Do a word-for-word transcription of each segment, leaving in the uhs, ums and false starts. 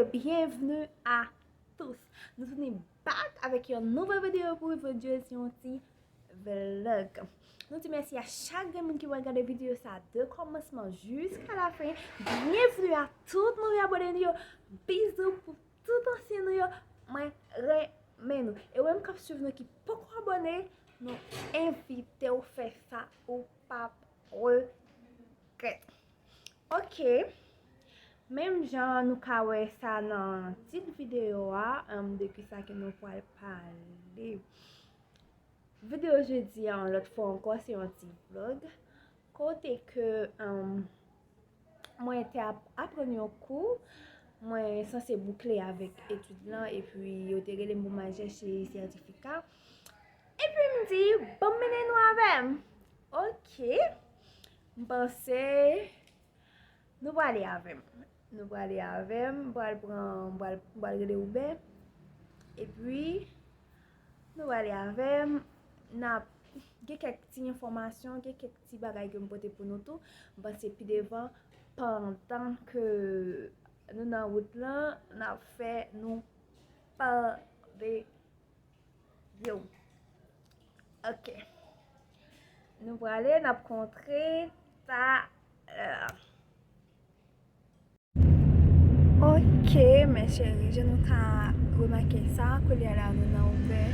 Bienvenue à tous. Nou tounen back avèk yon nouvo videyo pou Rivo Dye, se yon ti vlog. Nou di mèsi a chak grenn moun ki pral gade videyo sa de kòmansman jiska la fen. Bienvenue à tout nouvo abòne nou yo. Bizou pou tout ansyen nou yo. Mwen renmen nou. E ou menm k ap swiv nou ki poko abòne, nou envite w fè sa, ou p ap regrèt. Ok. Menm jan nou ka wè sa nan tit videyo a, um, de kisa ke nou pral pale. Videyo jodi a, yon lòt fwa ankò, se yon ti vlog. Kote ke, um, mwen te ap aprann yon kou, mwen sanse boukle avèk etid lan, epi yo te rele m pou m al chèche sètifika. Epi m di, "Ban m mennen nou avè m." Ok. M panse nou prale avè m. Nou prale avè m, m pral pran, m pral, m pral rele Uber. Epi, nou prale avè m, n ap gen kèk ti enfòmasyon, gen kèk ti bagay ke m pote pou nou tou. M panse pi devan, pandan ke nou nan wout lan, n ap fè nou pale yo. Ok. Nou prale, n ap kontre talè. Ok, mes chéris, jan nou ka remake sa, koulye a la nou nan Uber,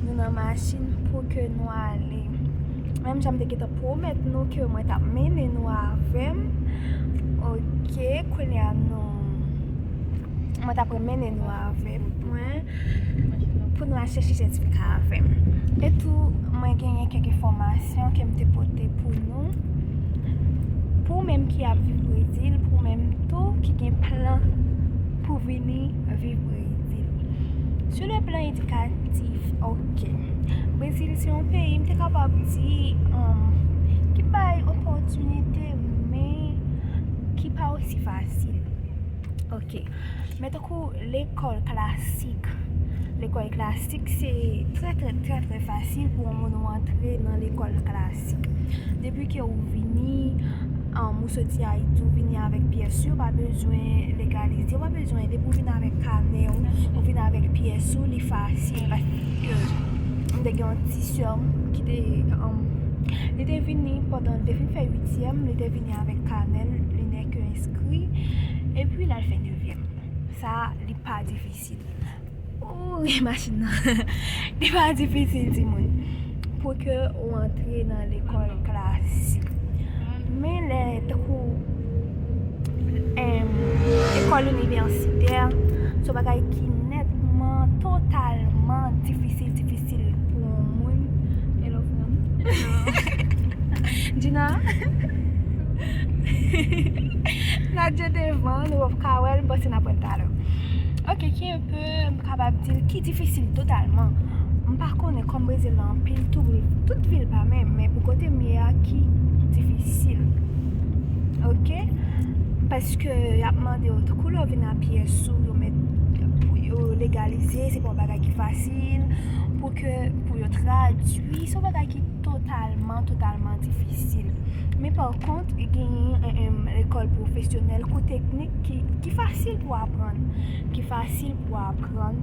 nou nan machin pou ke nou ale. Menm jan m te gentan pwomèt nou ke mwen t ap mennen nou avè m. Ok, koulye a nou, mwen t ap mennen nou avè mwen pou nou al chèche sètifika avè m. E tou, mwen genyen kèk enfòmasyon ke m te pote pou nou. Pou ou menm ki ap viv Brezil, pou ou menm tou ki gen plan pou vini viv Brezil. Sur le plan éducatif, ok. Brezil se yon peyi, m te kapab di, um, ki bay opòtinite, men ki pa osi fasil. Ok. Men tankou lekòl klasik, lekòl klasik se trè, trè, trè, trè fasil pou yon moun ou antre nan lekòl klasik. Depi ke ou vini, um, ou soti Ayiti, ou vini avèk pyès ou, ou pa bezwen legalize, ou pa bezwen, depi ou vini avèk kanè ou, ou vini avèk pyès ou, li fasil. Paske m te gen yon ti sè m ki te, um, li te vini pandan l te fin fè uityèm, li te vini avèk kanè l, li nèk enskri, epi l al fè nevyèm. Sa, li pa difisil. Ooh, machin nan. Li pa difisil, timoun, pou ke ou antre nan lekòl klasik. Men lè, tankou, em, lekòl inivèsitè, se yon bagay ki nètman, totalman difisil, difisil pou yon moun. Hello, frè m. Gina. Nadye devan, nou p ap ka wè l, m panse n ap wè l talè. Ok, ki enpe, m kapab di l ki difisil totalman. M pa konnen kòm Brezil la anpil, tout, tout vil pa menm, men pou kote m ye a ki difisil. Ok? Paske y ap mande w, tankou lè w vin a pyès ou, yo mèt pou yo legalize, se pa yon bagay ki fasil, pou ke, pou yo tradui, se yon bagay ki totalman, totalman difisil. Men pa kont, genyen, em, em, lekòl pwofesyonèl, kou teknik ki, ki fasil pou aprann, ki fasil pou aprann,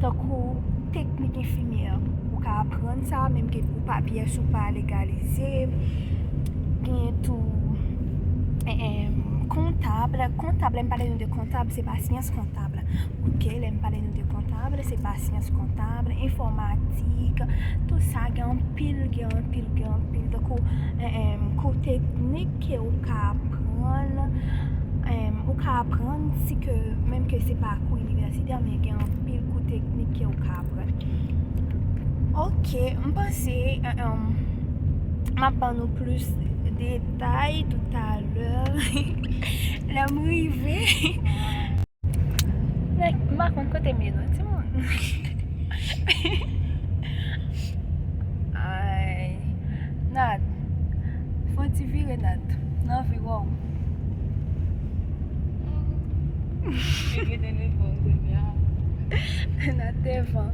tankou teknik enfimyè. Ou ka aprann sa, menm ke ou pa, pyès ou pa legalize. Genyen tou, em, em, kontab. Kontab, lè m pale nou de kontab, se pa syans kontab. Ok, lè m pale nou de kontab, se pa syans kontab, enfòmatik, tout sa, gen anpil, gen anpil, gen anpil. Tankou, em, em, kou teknik ke ou ka aprann, em, ou ka aprann si ke, menm ke se pa kou inivèsitè, men gen anpil kou teknik ke ou ka aprann. Ok, m panse, em, em, m ap ban nou plis detay toutalè lè m rive. Nèg, m pa konn kote m ye non, timoun. Ay. Nat, fè yon ti vire, Nat. Nan vi, waw. Nat devan.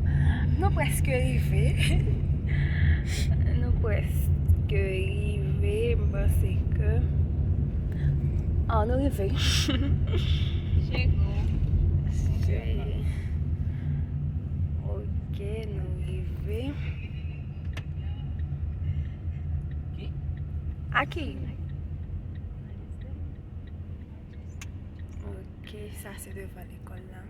Nou prèske rive. Nou prèske rive. M panse ke, ah, nou rive. Chego. Ok, nou rive. Aki. Ok, sa se devan lekòl la.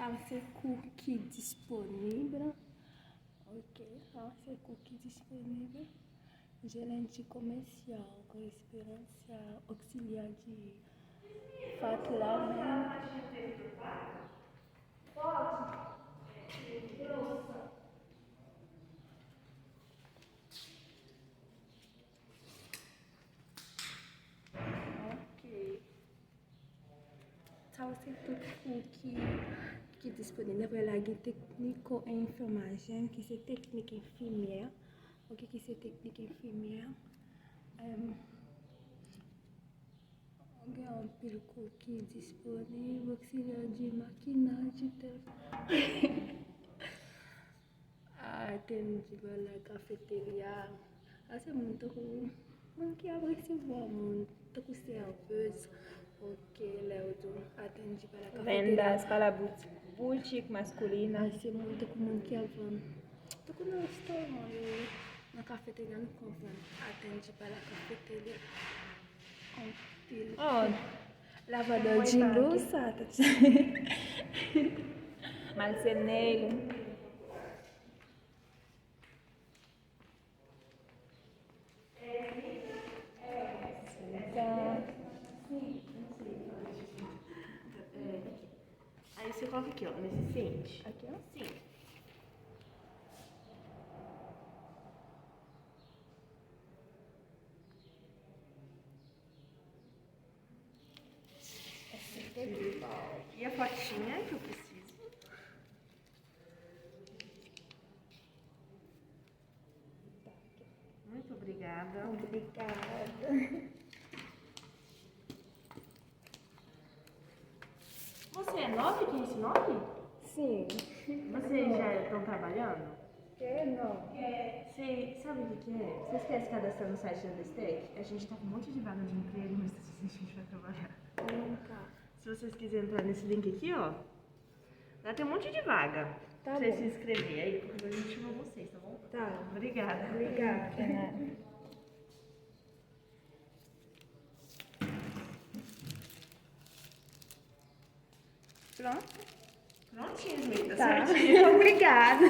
Sa se kou ki disponib. Ok, sa se kou ki disponib. Jerendi komersyal, korespondansyal, oksilyè di Fatla menm. Ok. Sa yo se tout kou ki, ki disponib. Apre la, gen tekniko enfimajyen, ki se teknik enfimyè. Ok, ki se teknik enfimyè. Em, gen anpil kou ki disponib, oksilyè di makinaj, di tèl. Atendi pa la kafeterya. Sa se moun tankou moun ki ap resevwa moun, tankou sèvez. Ok, lè yo di w atendi pa la kafeterya. Vendas pa la boutik, boutik masculina. Sa se moun tankou moun ki ap vann. Tankou nan restoran yo, nan kafeterya nou konn vann atendi pa la kafeterya. Anpil. Oh, lavador de lousa. Mal se nail. Aí você coloca aqui, ó, nesse sente. Aqui, ó? Sim. E a fotinha que eu preciso. Muito obrigada. Obrigada. Você é nova aqui nesse nome? Sim. Vocês já estão trabalhando? Que? Não. Você sabe o que que é? Vocês querem se cadastrar no site da Destec? A gente tá com um monte de vaga de emprego, mas a gente vai trabalhar. Hum, tá. Se vocês quiserem entrar nesse link aqui, ó, lá tem um monte de vaga pra vocês se inscrever. Aí, qualquer coisa a gente chama vocês, tá bom? Tá. Obrigada. Obrigada. Pronto? Prontinho, Smita. Tá. Certinho. Obrigada.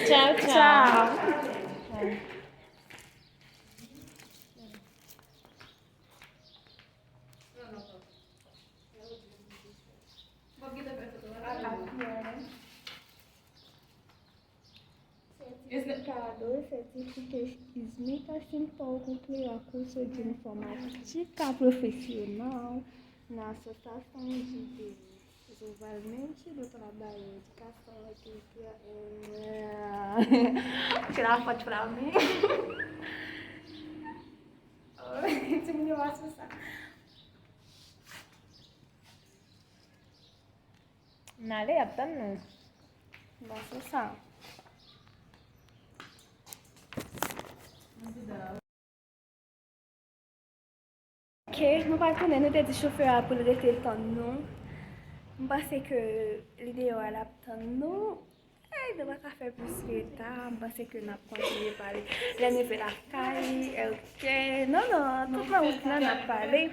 Tchau, tchau. Tchau. Aqui, né? Certificado, certifica Smita Simple concluiu curso de informática profissional na Associação de Desenvolvimento do Trabalho, Educação e Cultura. Tirar uma foto pra mim. Esse menino vai assustar. N ale, y ap tann nou. Bon, se sa. Ok, nou pral tounen, nou te di chofè a pou l rete tann nou. M panse ke li deyò a, l ap tann nou. Ey, nou pa ka fè plis ke ta, m panse ke n ap kontinye pale. Lè n rive lakay, ok. Non, non, tout nan wout lan, n ap pale.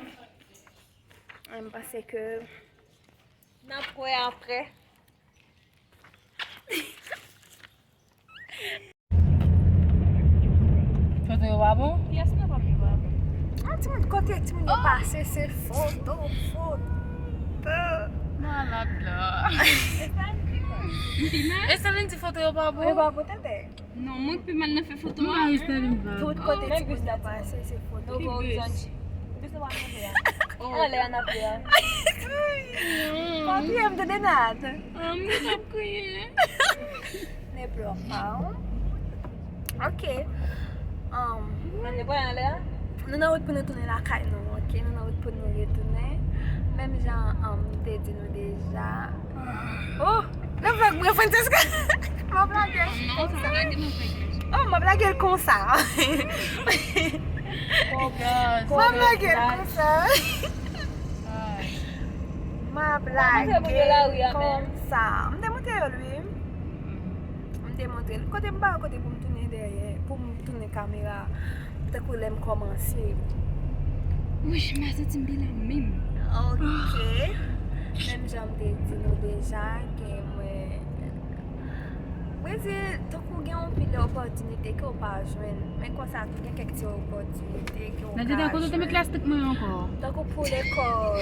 M panse ke n ap wè apre. Foto yo pa bon? Yes, nan pa bon. An timoun, kote timoun yo pase, se foto, foto. Malad la. Estelin di foto yo pa bon? Yo pa bon, tande. Non, mwen k pi mal nan fè foto a. Tout kote timoun yo pase, se foto. Nouvo Orizonti. Jis nou pa monte a. Anlè a n ap ye a. Pa piye m tande Nat. Ah, m t ap kriye. Ne pleure pas, hein. Ok. Um, nou nan wout pou nou tounen lakay nou, ok? Nou nan wout pou nou retounen. Menm jan, um, m te di nou deja. Oh! Nan vlog mwen, Francesca! M ap lage l konsa. Oh, m ap lage l konsa. M ap lage l konsa. M ap lage l konsa. M te montre yo l, wi. M te montre l. Kote m pa wè kote pou m tounen dèyè, pou m tounen kamera. Tankou lè m kòmanse. Wi, m pa santi m byen la menm. Ok. Menm jan m te di nou deja, ke mwen, mwen di, tankou gen anpil opòtinite ke w pa jwenn. Men konsa tou, gen kèk ti opòtinite ke w ka jwenn. Nan te kote w te met lastik mwen ankò. Tankou pou lekòl.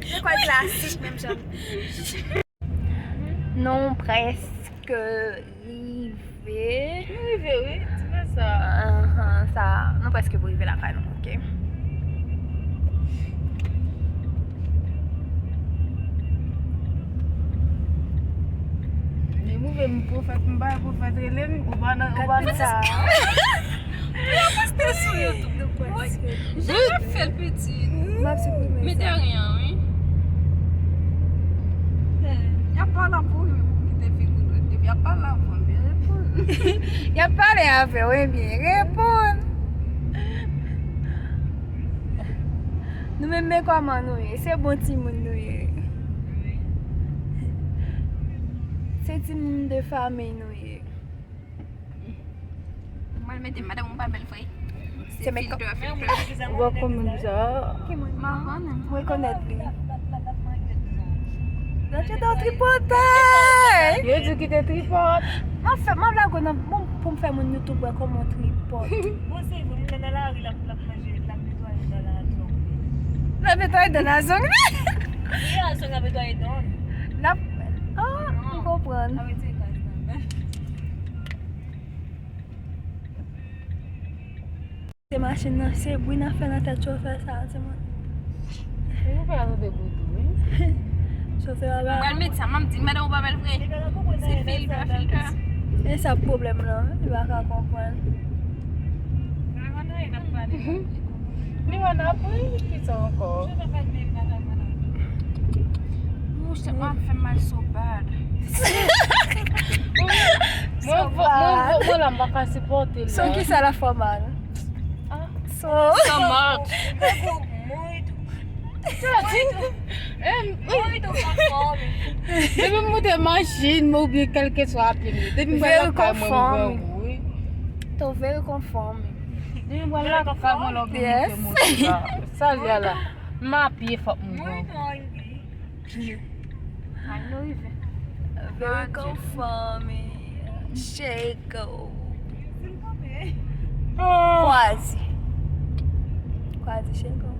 Lekòl klasik, menm jan. Nou prèske rive. Nou rive, wi. Ti fè sa. Ahan, sa, nou prèske pou rive lakay nou, ok? Men m rive, m pwofèt, m pa pwofèt, rele m, ou pa nan, ou pa nan sa. Pou yo poste sou YouTube. Wi. Jan n ap fè l pitit. M ap siprime sa. Mete anyen an, wi. Y ap pale anpil, wi, pou kite figi w dwèt. Depi y ap pale anpil, byen reponn. Y ap pale avè w, ebyen, reponn. Nou menm, men kòman nou ye? Se bon timoun nou ye. Se timoun de fanmi nou ye. Mwen mete madanm ou pa bèl vre. Se filtè, filtè. Ou wè kòman sa? Mwen konnen. Rekonèt li. Nan tchè ta tripotay. Yo di ki te tripot. Mwen fè, mwen lage nan bon pou m fè moun YouTube wè kòman tripot. Bon, se vre, moun nan nan lari, l ap, l ap manje, l ap netwaye dan la zong. L ap netwaye dan la zong. Wi, la zong ap netwaye dan. L ap, ah, m konprann. Ap retire kaz nan. Se machin nan, se bri n ap fè nan tèt chofè sa a, timoun. Chofè a tande bri tou, wi. Chofè a ba. Mwen met sa, m ap di, madanm ou pa bèl vre. Se filtè, filtè. E sa pwoblèm lan, li pa ka konprann. Li wè n ap ri, ki sa ankò? Mouch, tèt mwen ap fè m mal so bad. Mwen, mwen, mwen, mwen la, m pa ka sipòte l la. So kisa l ap fè w mal? Ah. So. So much. Depi m moute machin, mwen oubyen kèlkeswa apye m ye. Depi m pral lakay mwen, m grangou, wi. Tô very conforme. Depi m pral lakay mwen, lè w vin moute moto la. Sa l ye la. M apye, fòk m grangou. Ay, nou rive. Very conforme. Chego. Kwazi. Kwazi Chego.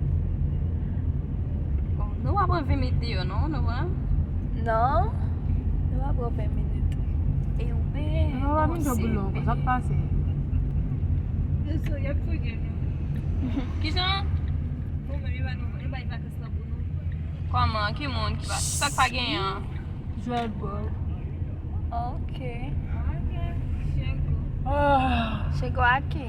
Bon, nou pa pran ven minit deyò, non, nou pran? Non. Nou pa pran ven minit. E ou ben. Nou pa vin dò boulò, sa k pase? Kijan? Kòman? Ki moun ki pa, sa k pa genyen an? Joel Boy. Ok. Ah. Chego a ki?